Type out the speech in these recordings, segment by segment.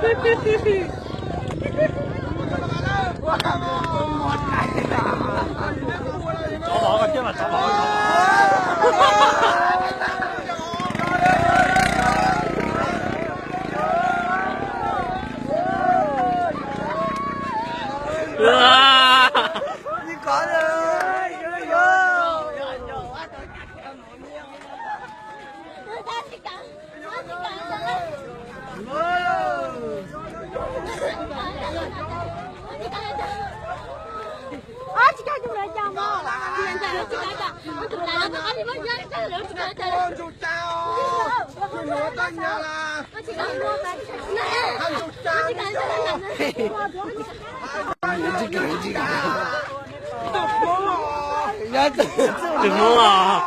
Tus Hmoob os.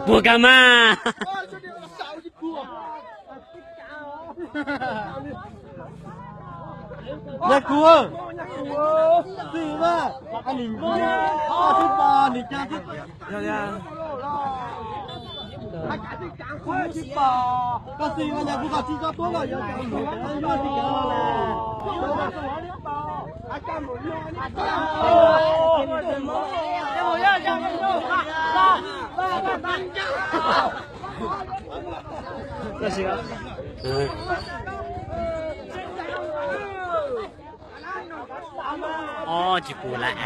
Puas kag mas? Yog kuv, txij mas, nim, nim, nim, nim, koj txij mas yog kuv kom tsis tso tuab los yog Ob tsis pum lawm.